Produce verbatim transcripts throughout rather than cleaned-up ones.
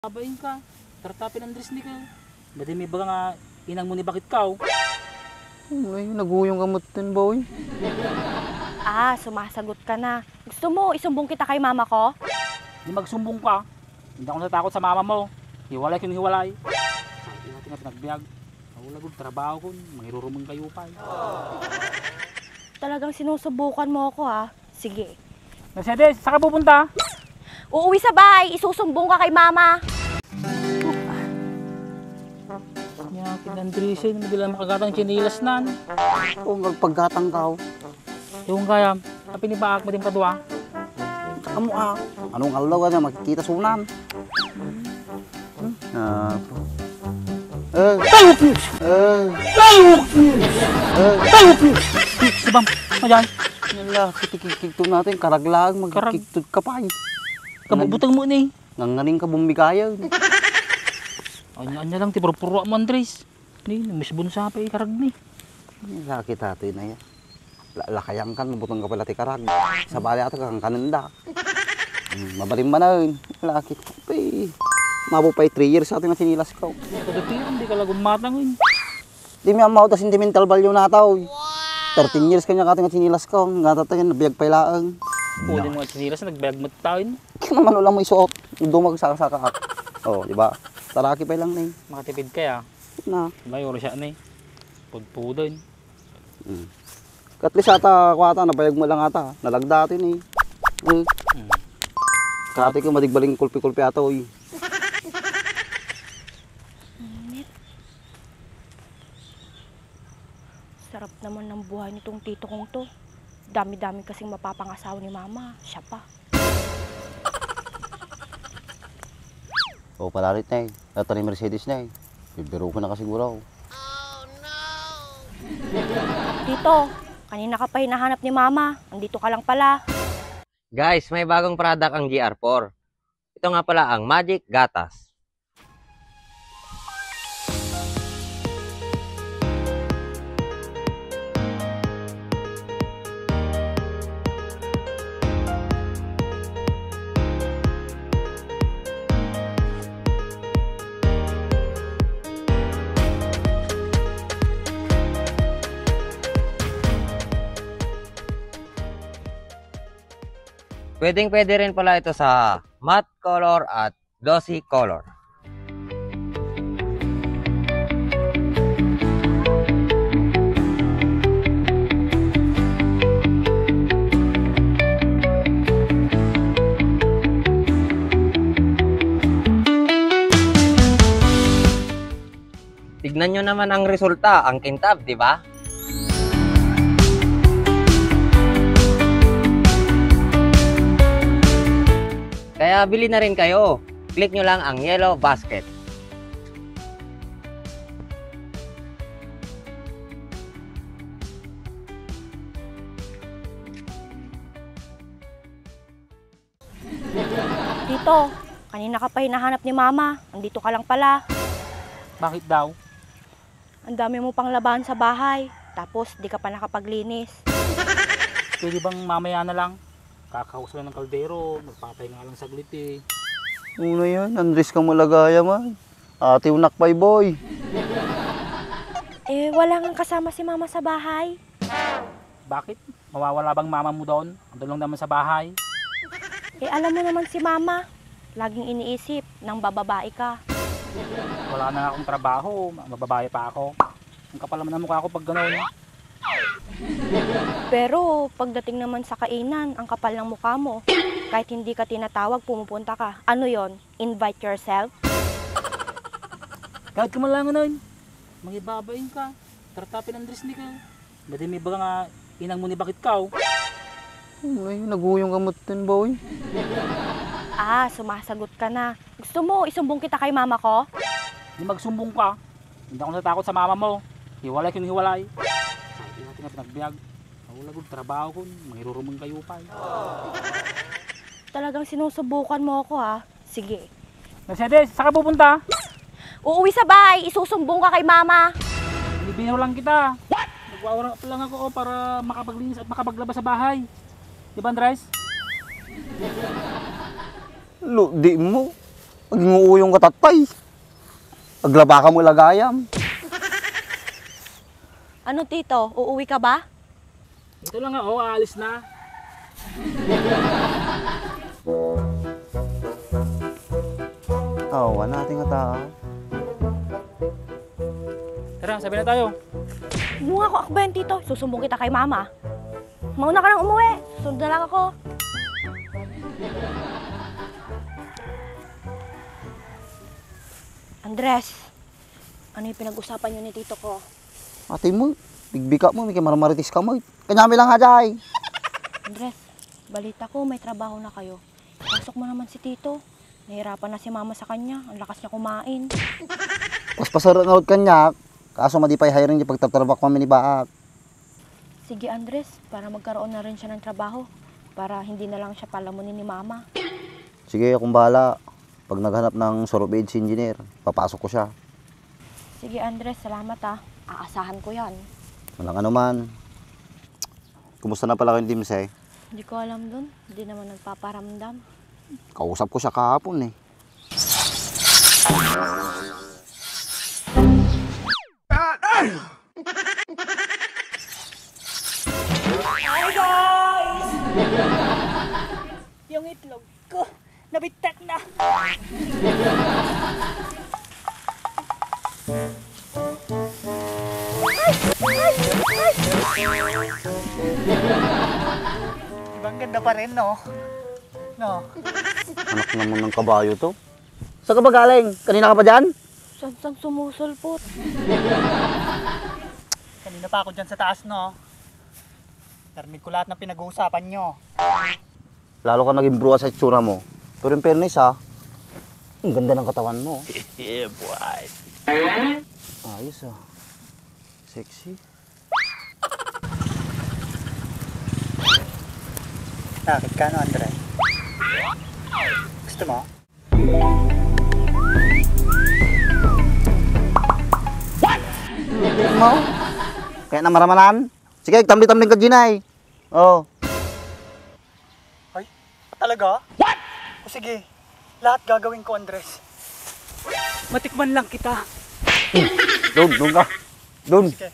Babaen ka. Tartapin Andres ni ka. Daydi may baga nga inang mo ni bakit ka, oh. Ay, naguyong ka met ten, boy. Ah, sumasagot ka na. Gusto mo, isumbong kita kay mama ko? Di magsumbong ka. Hindi ako natatakot sa mama mo. Hiwalay kung hiwalay. Sabi natin nga pinagbiag. Ako lagod trabaho ko, mangirurumang kayo pa, eh. Talagang sinusubukan mo ako, ha? Sige. Mercedes, saan ka pupunta? Uuwi sa bahay, isusumbong ka kay mama. Yakin Andresen, hindi lang makagatang tsinelas nan. Kung paggatang ka, oh. Yung kaya, kapinibaak mo din kadua. Amo, ah. Anong aldaw ka na makikita sunan? Ah. Eh. Tayo, please! Eh. Tayo, please! Eh. Tayo, please! Sabang, mayan. Yala, kitikikigto natin, karaglaang, Karag- magkikigto ka pa, eh. Kabubutang mo ni. Nganganing ka bumbikayan. Anya-anya lang, ti purpuro mo, Andres. Ni, misbon sa pa, ikarag ni. Laki tato na yan. La-, lakayan kan, mabutang ka pala ti karag. Sabali ato, kan kanenda. Hmm, mabalin man na yun. Laki. Pe, mabo pa'y three years ato nga sinilas ko. Pagkatiyan, di ka lagun matang yun. Di mi ammaw ta sentimental value na tao. Thirteen years kanya kati nga sinilas ko. Nga tatagan, nabiyag pa'y laang. Pwede mga sinilas, nagbayag mo taon. Kaya naman wala mo isuot. Dumag saka-saka. Oh, di ba? Taraki pa lang na eh. Makatipid kaya. Na. May oras siya ni. Pudpudon. Mm. At least ata, kuwata, napayag mo lang ata. Nalagda atin eh. Mm. Mm. Kati ko, madigbaling kulpi-kulpi ato eh. Init. Sarap naman ng buhay nitong tito kong to. Dami-dami kasing mapapangasawa ni mama. Siya pa. O, palarit na eh. Ata ni Mercedes na eh. Bibiro ka na kasiguro. Tito, kanina ka pa hinahanap ni mama. Andito ka lang pala. Guys, may bagong product ang G R four. Ito nga pala ang Magic Gatas. Pwedeng-pwede rin pala ito sa matte color at glossy color. Tignan nyo naman ang resulta, ang kintab, di ba? Kaya bili na rin kayo. Click nyo lang ang yellow basket. Tito, kanina ka pa hinahanap ni mama. Andito ka lang pala. Bakit daw? Ang dami mo pang labahan sa bahay. Tapos, di ka pa nakapaglinis. Pwede bang mamaya na lang? Kakausap lang ng kaldero, magpapahinga lang saglit eh. Una yan, Andres ka malagaya man. Ate, unak pay boy. Eh, wala ngang kasama si mama sa bahay. Bakit? Mawawala bang mama mo doon? Ando lang naman sa bahay. Eh, alam mo naman si mama. Laging iniisip nang bababae ka. Wala na akong trabaho, ma-, mababae pa ako. Ang kapal naman ang mukha ko pag gano'n. Pero pagdating naman sa kainan, ang kapal ng mukha mo. Kahit hindi ka tinatawag, pumupunta ka. Ano yon? Invite yourself? Kahit ka malanganan, mangibabain ka. Tartapin Andres ni ka. Daydi may baga nga inang mo ni bakit ka, oh. Ay, naguyong ka met ten, boy. Ah, sumasagot ka na. Gusto mo, isumbong kita kay mama ko? Di magsumbong ka. Hindi ako natatakot sa mama mo. Hiwalay kung hiwalay. Sabi natin nga pinagbiag. Ako lagod trabaho ko, mangirurumang kayo pa eh. Talagang sinusubukan mo ako, ha. Sige. Mercedes, saan ka pupunta? Uuwi sa bahay, isusumbong ka kay mama. Binibiro lang kita. Nagwa-warm up lang ako, oh, para makapaglinis at makapaglaba sa bahay. Di ba, Andres? Lodi mo. Pag nguuyong ka, tatay. Aglaba ka mo lagayam. Ano, Tito? Uuwi ka ba? Ito lang nga, oh, aalis na. Oh, wala natin nga tao. Tara, sabi na tayo. Bunga ko akbayan, Tito. Susumbong kita kay Mama. Mauna ka nang umuwi. Sunod na lang ako. Andres, ano yung pinag-usapan niyo ni Tito ko? Ate mo, bigbika mo, may kamarmaritis ka mo. Kanyami lang nga, jay. Andres, balita ko, may trabaho na kayo. Pasok mo naman si Tito. Nahirapan na si Mama sa kanya. Ang lakas niya kumain. Paspasar nga ut kanya. Kaso madi pay hiring di pagtatrabaho kami ni Baak. Sige, Andres, para magkaroon na rin siya ng trabaho. Para hindi na lang siya palamunin ni Mama. Sige, akong bahala. Pag naghanap ng survey engineer, papasok ko siya. Sige, Andres, salamat, ah. Aasahan ko yan. Walang anuman. Kumusta na pala kayo ni Dimsay? Hindi ko alam dun. Hindi naman nagpaparamdam. Kausap ko siya kahapon eh. Hi, guys! Yung itlog ko, nabittak na. Ay! Ay! Ay! Diba ang ganda pa rin, no? No? Anak naman ng kabayo to. Saan ka ba galing? Kanina ka pa dyan? Saan, saan sumusulpot? Kanina pa ako dyan sa taas, no? Narinig ko lahat ng pinag-uusapan nyo. Lalo ka naging bruwa sa itsura mo. Pero in fairness, ha, ang ganda ng katawan mo. Yeah, boy. Ayos, ah. Sexy. Bakit ka, no, Andre? Gusto mo? Mo? Kaya na maramanan? Sige, tamli-tamling ka, Ginay. Oh. Ay, talaga? What? O sige, lahat gagawin ko, Andres. Matikman lang kita. Doon, doon ka. Doon. Sige.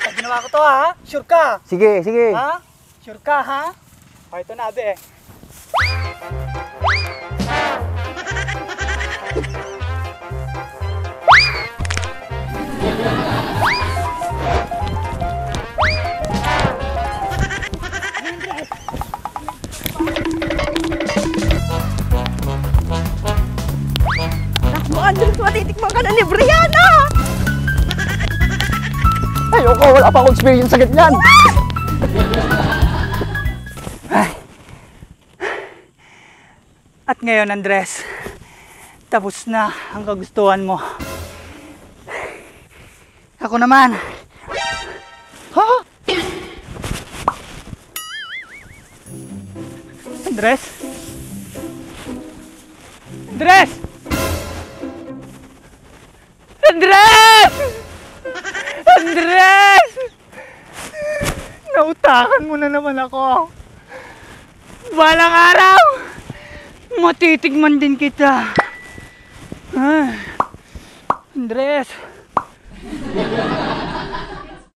Ay, ginawa ko to, ha? Sure ka? Sige, sige. Ha? Sure ka, ha? O, ito na, be. Takbo, Andres, matitikman ka na ni Brianna! Ayoko, wala pa akong experience sa ganyan. Ay. At ngayon, Andres, tapos na ang kagustuhan mo. Ako naman. Ha? Andres? Andres! Andres! Andres! Nautakan mo na naman ako. Balang araw, matitikman din kita. Ah, Andres.